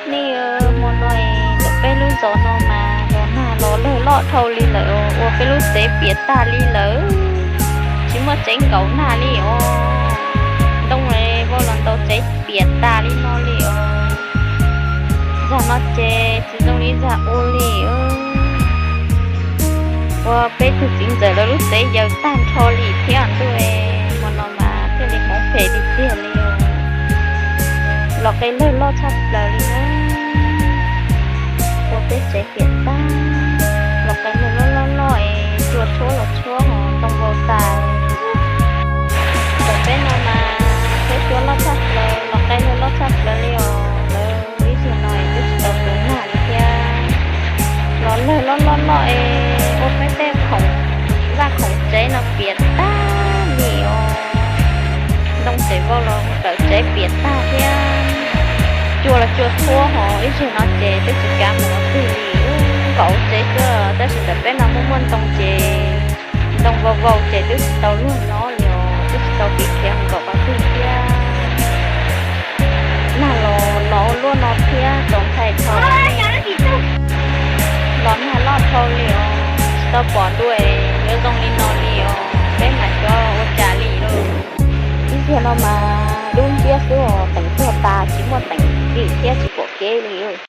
Li hmo no es ntawm peb lub zos no mas los nag los lawg loj dhau li lawm, ua peb lub tsev piam tag li lawm, tsis muaj tsev nkaum nag li os. Ntoo vau los ntaus tsev piam tas li no li os. Zag no ces tsis zoo li zag ua li. Ua peb tug txiv ntxawm lawv lub tsev yaws tag nrho li thiab ntuj, hmo no mas thiaj li hmoov phem tiag tiag li. Los qe lawg loj tshaj plaws li na. Ua peb tsev piam tag, los qe lawg loj loj loj es cua tshuab los tshuab ho ntoo vau tas. Ntawm peb no mas peb cua loj tshaj plaws, los qe lawg loj tshaj plaws li os. Lawv ib zaug no twb tsis tau tu nag li thiab. Los lawg loj loj loj es ua peb tej khoom, vaj khoom tsev no piam tag li os. Ntoo tsev vau los kawm tsev piam tag thiab. Cua los cua tshuab ho ib zaug no ces twb tsis kav mus qhov twg li. Nkaum tsev xwb, tab sis ntawm peb no muaj muaj ntoo ces ntoo vau vau ces twb tsis tau luag no li os, twb tsis tau kev khiav mus nkaum qhov twg thiab. Nag los los luaj no thiab txaus ntshai dhau. Los nag loj dhau li os, tsis tau pom ntua yuav zoo li no li os, peb mas xyov ua cas li lauj. Ib zaug no mas dub nciab xwb os, teem tuag tas tsis muaj teem li thiab tsis pom kev li.